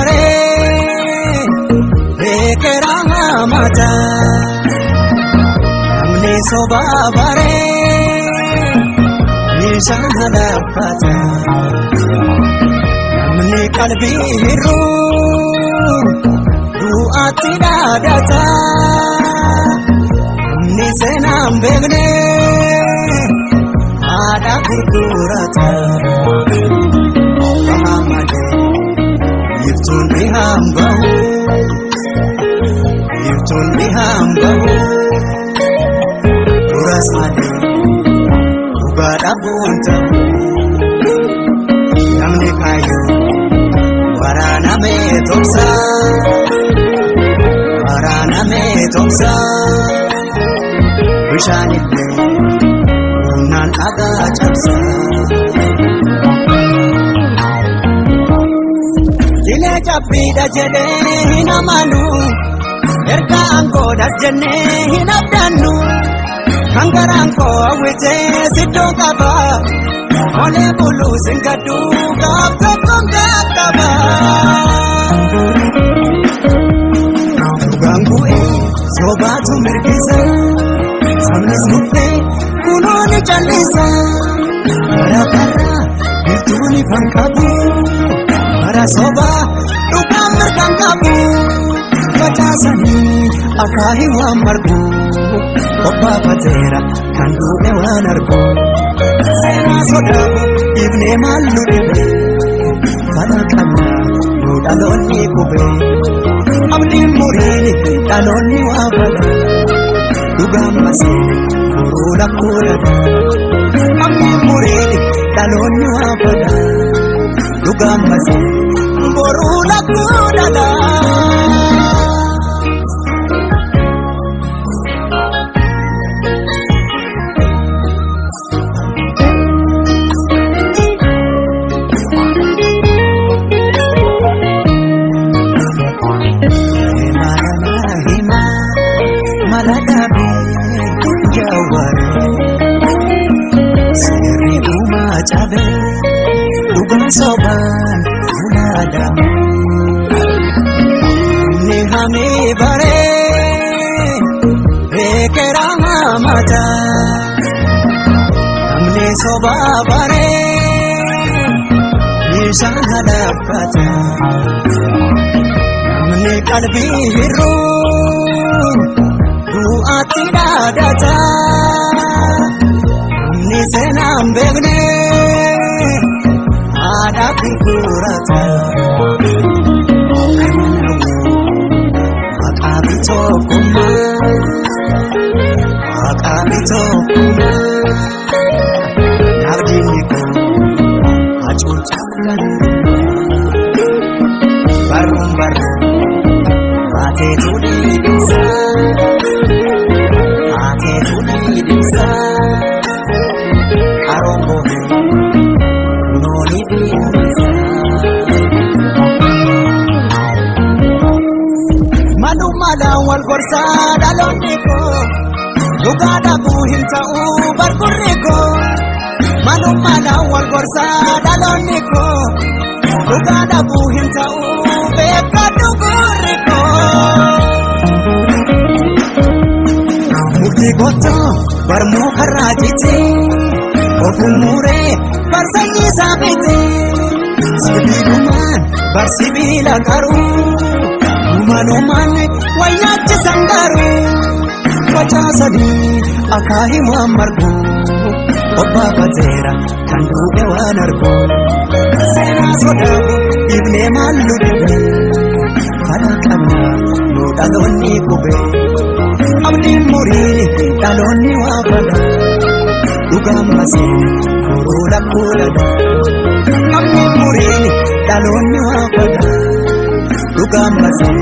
Baree beekeraa hamata. Namni sobaa baree bishaan halaffata. Namni qalbii hir'uu du'aatti dhaadata. Namni seenaa hin beekne haadha gurgurata. Bahaa malee iftuun ni hambahu. Iftuun ni hambahu. Duras malee dhugaa dhabuun ta'u. Namni kaayyoo waraanamee tumsa. Waraanamee tumsa. Bishaan illee humnaan dhagaa cabsa. Jilee cabbiidha jedhee hin amanu. Erga aangoodhas jennee hin abdannu. Kan garaan koo hawwitee siddoo qaba. Olee buluu sin gaddu gaaf tokkoon qaqqaba. Dhugaan bu'ee sobaatu mirgisa. Sabnis nuffee kunoo ni callisa. Bara bara biiftuun ifan qabu. Bara sobaa dhugaan mirgaan qabu. Facaasanii akaahii waan margu. Obbaafateera kan duudhe waan argu. Seenaa sodaabu dhiibnee maal nu dhibe. Fala qabna nu dhaloonni qube. Abdiin muriin dhaloonni waa fala. Dhugaan maseene boruu lakkuu dhada. Abdiin muriin dhaloonni waa fala. Dhugaan maseene boruu lakkuu dhada. Dhugaan sobaan funaadame. Namni hamee baree beekeraa hamata. Namni sobaa baree bishaan halaffata. Namni qalbii hir'uu du'aatti dhaadata. Namni seenaa hin beekne haadha gurgurata. Maqaa bitookummaa maqaa bitookummaa naafdiinni kun hacuucaa gandummaa. Barruun barruu baateetu dhiibsa baateetu dhiibsa qaroon boonee kunooni dhiibsa. Malummaadhaan wal gorsaa dhaloonni koo dhugaa dhabuu hin ta'uu bargurri koo. Malummaadhaan wal gorsaa dhaloonni koo dhugaa dhabuu hin ta'uu beekadhu gurri koo. Mukti gottoo barmuu karraa jite ofuu muuree barsanyii isaa bite. Sibiilumaan bar sibiila qaruu Dhumanumaan wayyaachisan garuu facaasanii akaahii waan margu obbaafateera kan duudhe waan argu. Seenaa sodaabu dhiibnee maal nu dhibe fala qabna nu dhaloonni qube. Abdiin muriin dhaloonni waa fala dhugaan maseene boruu lakkuu dhada. Abdiin muriin dhaloonni waa fala dhugaan maseene.